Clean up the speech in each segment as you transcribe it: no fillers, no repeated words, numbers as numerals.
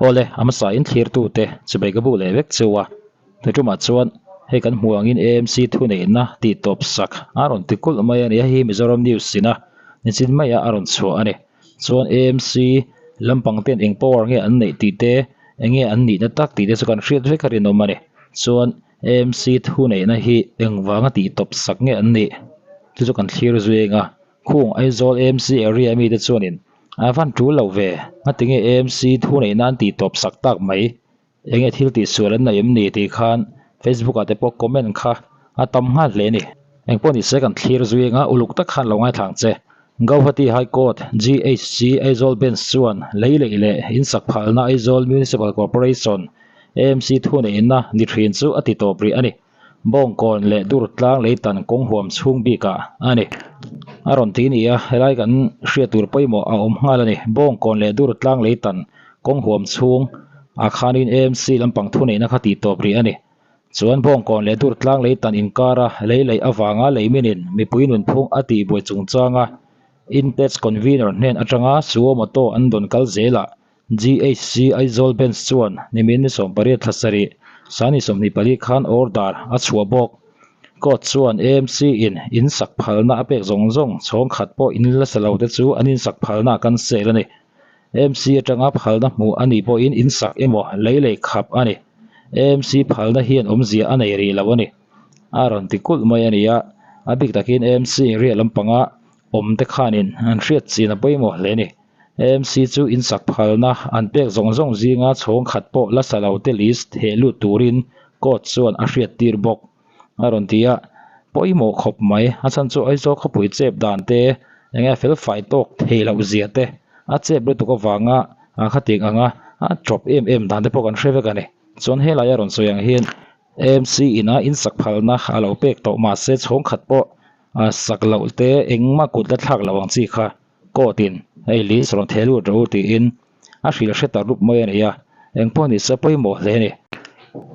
Awle, a hmasa in thlirtute chibai ka bu leh vek cheu a, tuitumah chuan hei kan hmuh angin AMC thuneihna tih tawp sak a rawn ti kulh mai a ni. Hei hi Mizoram News ina nichin maia a rawn chhuah a ni. Chuan AMC lampang ten eng power nge an neih tih te, eng nge an nihna tak tih te chu kan hriat vek a rinawm a ni. Chuan AMC thuneihna hi engvanga tih tawp sak nge an nih chu chu kan thlir zui eng a. Khung Aizawl AMC area mite chuanin a van tul lo ve, ngatinge AMC thuneihna an tih tawp sak tak mai, enge thil tih sual an nei em ni tih khan Facebook ah te pawh comment kha a tam nghal hle a ni. Engpawh nise kan thlir zui anga uluk tak khan lo ngaithla ang che. Gauhati High Court, GHC, Aizawl Bench chuan lei leih leh insak phalna Aizawl Municipal Corporation, AMC thuneihna ni thin chu a ti tawp rih a ni. Bawngkawn leh Durtlang leitan kawng huam chhung bikah a ni. A rawn ti ni a, helai kan hriat tur pawimawh a awm nghal a ni. Bawngkawn leh Durtlang leitan kawng huam chhung ah khanin AMC lampang thuneihna kha tih tawp rih a ni. Chuan Bawngkawn leh Durtlang leitan inkara lei leih avanga leiminin mipui nunphung a tihbuai chungchanga Intex Convener hnen atanga Suomoto an dawn kal zelah GHC Aizawl Bench chuan nimin ni 18 thla sarih, Sani 24 khan order a chhuah bawk. Court chuan AMC in in sak phalna a pek zawng zawng chhawng khat pawh in la sa lo te chu an in sak phalna a cancel a ni. AMC atanga phalna hmuh a nih pawhin in sak emaw lei lei khap a ni. AMC phalna hian awmzia a nei rih lo a ni. A rawn ti kulh mai a ni a, a bik takin AMC ria lampanga awm te khanin an hriat chin a pawimawh hle a ni. AMC chu insak phalna an pek zawng zawng zinga chhawng khat pawh la sa lo te list heh lut turin court chuan a hriat tir bawk a rawn ti a, pawimawh khawp mai. A chhan chu Aizawl khawpui chep dan te enge fel fai tawk thei loh zia te a chep lutuk avanga khatiang anga a chawp em em dan te pawh kan hre vek a ni. Chuan helai a rawn sawi ang hian AMC ina insak phalna a lo pek tawh mahse chhawng khat pawh sak loh te engmah kut la thlak loh ang chi kha Court in hei list rawn theh lut rawh u tiin a hrilh hre ta rup mai a ni a, engpawh ni se pawimawh hle a ni.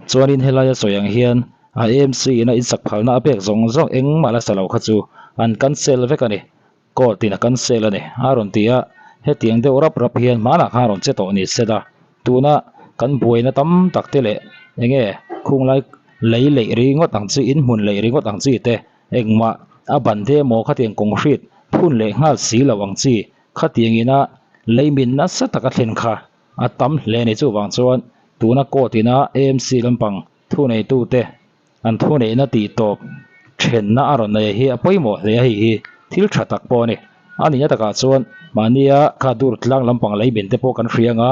Chuanin helaia sawi ang hian a AMC in a insak phalna a pek zawng zawng engmah la sa lo kha chu an cancel vek a ni, court in a cancel a ni a rawn ti a, hetiang deuh rap rap hian hmanah khan rawn che tawh ni se la, tuna kan buaina tam tak te leh enge khunglai lei leih ringawt ang chi, inhmun leih ringawt ang chi te Engmah a ban te emaw khatiang kawng hrit phun leh nghal si lo ang chi khatiang ina leimin nasa taka thlen kha a tam hle a ni. Chuvang chuan tuna court ina AMC lampang thuneitute an thuneihna tih tawp thenna a rawn nei hi a pawimawh hle a, hei hi thil tha tak pawh a ni. A nihna takah chuan mahnia kha dur tlang lampang leimin te pawh kan hria anga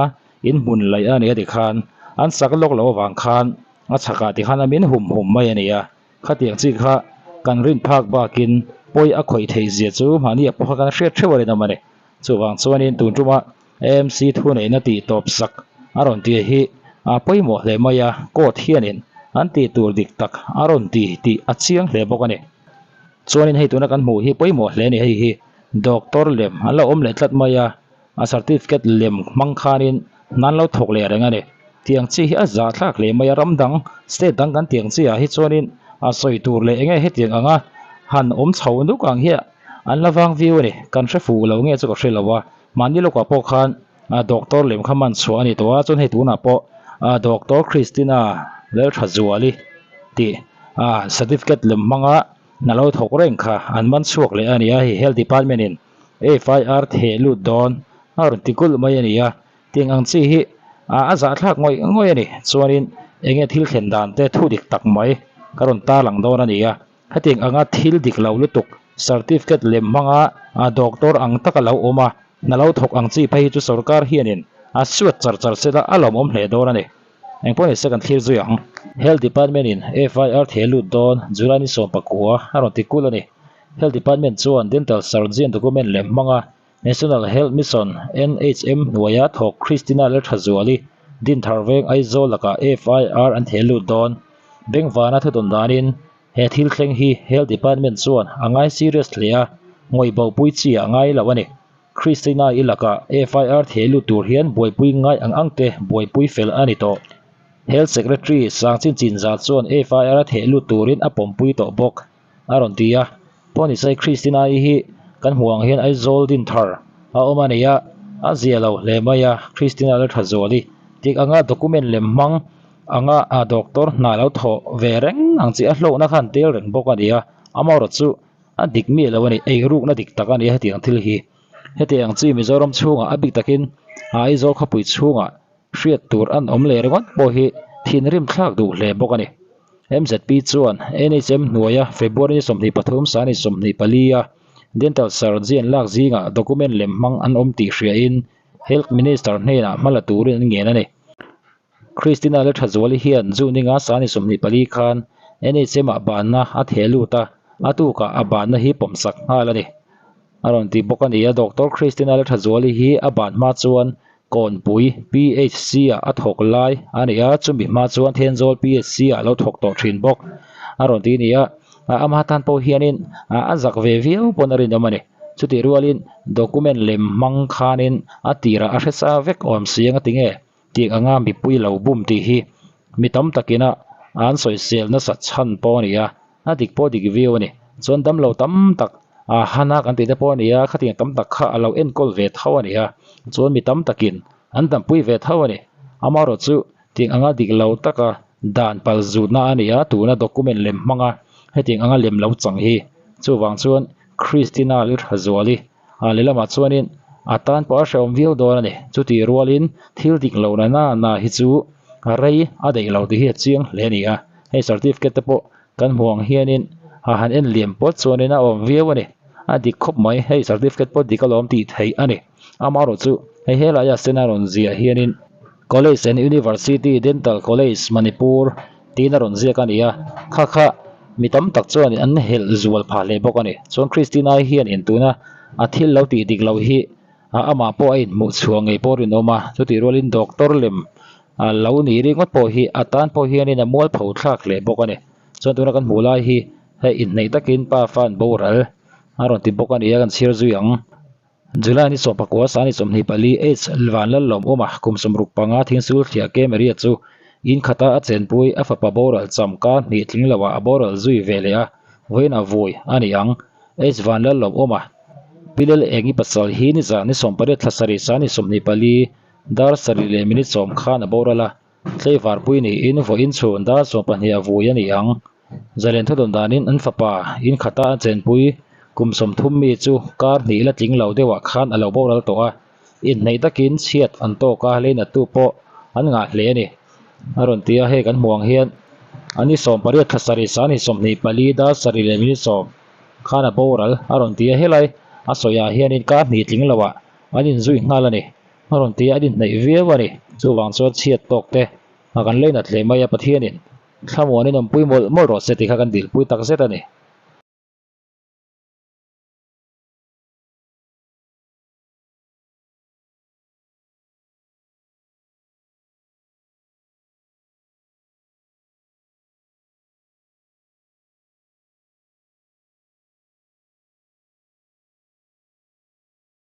inhmun laih a ni a tikhan an sak lawk loh avang khan a chhakah tikhan a min hum hum mai a ni a. Khatiang chi kha kan rin phak bakin pawi a khawih theih zia chu mahni a pawha kan hriat theuh a rinawm a ni. Chuvang chuanin tun tuma AMC thuneihna tih tawp sak a rawn tih hi a pawimawh hle mai a, court hianin an tih tur dik tak a rawn ti tih a chiang hle bawk a ni. Chuanin hei tuna kan hmuh hi pawimawh hle a ni, hei hi doctor lem an lo awm leh tlat mai a, a certificate lem hmang khanin hna an lo thawk leh reng a ni. Tiang chi hi a zahthlak hle mai a, ram dang state dang kan tiang chi ah hi chuanin a sawi tur leh enge hetiang anga han awm chho nuk ang hi an la vang viau a ni. Kan hre fuh lo nge chu ka hre lo a, mahni lawkah pawh khan doctor lem kha man chhuah a ni tawh a, chuan hei tunah pawh doctor Christina Lalthazuali tih certificate lem hmanga hna lo thawk reng kha an man chhuak leh a ni a, hei health department in FIR theh lut dawn a rawn ti kulh mai a ni a, tiang ang chi hi a zahthlak ngawih ngawih a ni. Chuanin enge thil thlen dan te thu dik tak mai ka rawn tarlang dawn a ni a, hetiang anga thil dik lo lutuk certificate lem hmanga doctor ang taka lo awm a, hna lo thawk ang chi phei hi chu sorkar hianin a suat char char sela a lawmawm hle dawn a ni. Engpawh ni se kan thlir zui ang. Health Department in FIR theh lut dawn July ni 19 a rawn ti kulh a ni. Health Department chuan Dental Surgeon document lem hmanga National Health Mission, NHM, hnuaia thawk Christina Lalthazuali, Dinthar Veng Aizawl lakah FIR an theh lut dawn. Bengvana thudawn danin he thil thleng hi Health Department chuan a ngai serious hle a, ngawihbopui chi a ngai lo a ni. Christina i lakah FIR theh lut tur hian buaipui ngai ang ang te buaipui fel a ni tawh. Health Secretary Sangchin Chinzah chuan FIR a theh lut turin a pawmpui tawh bawk a rawn ti a. Pawnisai Christina i hi kan hmuh ang hian Aizawl Dinthar a awm a ni a, a zia lo hle mai a, Christina la tha zual i. Tik anga document lem hmang anga a doctor hna lo thawh ve reng ang chi a hlawkna khan tel reng bawk a ni a, amaherawh chu a dik miah lo a ni, eirukna dik tak a ni a hetiang thil hi. Hetiang chi Mizoram chhungah a bik takin Aizawl khawpui chhungah hriat tur an awm leh ringawt pawh hi thinrim thlak duh hle bawk a ni. MZP chuan NHM hnuaia February ni 23 sani 24 a Dental Surgeon lak zingah document lem hmang an awm tih hriain Health Minister hnenah hma la turin an ngen a ni. Christina Lalthazuali hian June ninga sani 24 khan NHM ah banna a theh lut a, a tukah a banna hi pawmsak nghal a ni. A rawn ti bawk a ni a, Doctor Christina Lalthazuali hi a ban hma chuan Kawnpui PHC ah a thawk lai a ni a, chumi hma chuan Thenzawl PHC ah a lo thawk tawh thin bawk a rawn ti a ni a, amah tan pawh hianin a zak ve viau pawn a rinawm a ni. Chutih rualin document lem hmang khanin a tirah a hresa vek awm si ang a ti nge tih anga mipui lo bum tih hi mi tam takina an sawisel nasat chhan pawh a ni a, a dik pawh dik viau a ni. Chuan damlo tam tak a hana kan tih te pawh a ni a, khatiang tam tak kha a lo enkawl ve tho a ni a, chuan mi tam takin an dampui ve tho a ni. Amaherawh chu tiang anga dik lo taka dan pal zutna a ni a, tuna document lem hmanga hetiang anga lem lo chang hi chuvang chuan Christina Lalthazuali a lehlamah chuanin a tan pawh a hrehawm viau dawn a ni. Chutih rualin thil dik lo na na na hi chu a rei a daih lo tih hi a chiang hle a ni a. Hei certificate te pawh kan hmuh ang hianin a han en liam pawt chuanin a awm viau a ni. A dik khawp mai, hei certificate pawh dik alawm tih theih a ni. Amaherawh chu hei helaiah sen a rawn ziah hianin College and University Dental College Manipur tiin a rawn ziak a ni a, kha kha mi tam tak chuan an helh zual phah hle bawk a ni. Chuan Christina-i hian intuna a thil lo tih dik loh hi amah pawh a inhmuh chhuah ngei pawh rinawm a, chutih rualin doctor lem lo ni ringawt pawh hi a tan pawh hianin a mualpho thlak hle bawk a ni. Chuan tuna kan hmuh lai hi hei inhneih takin pa fan boral a rawn ti bawk a ni a, kan chhiar zui ang. July ni 14 sani 24 H Vanlallawm awma kum 65 thingsul thliah ke Maria chu in khata a chenpui a fapa boral cham ka hnih tling loah a boral zui ve leh a, vawiin a vui a ni ang. H Vanlallawm awma Pilel Engi pasal hi nizan ni 18 thla sarih sani 24 dar sarih leh minute sawm khan a boral a, Tleivarpui niin vawiin chhun dar 12 a vui a ni ang. Zalen thudawn danin an fapa in khata a chenpui kum 30 mi chu kar hnih la tling lo deuhah khan a lo boral tawh a, inhneih takin chhiat an tawk a, leinattu pawh an ngah hle a ni. A rawn ti a, hei kan hmuh ang hian a ni 18 thla sarih sani 24 dar sarih leh minute sawm khan a boral a rawn ti a, helai a sawiah hianin kar hnih tling loah an inzui nghal a ni. A rawn ti a, an inhneih viau a ni. Chuvang chuan chhiat tawk te a kan leinat hle mai a, Pathianin Thlamuanin awmpui mawlh mawlh rawh se tih kha kan dilpui tak zet a ni.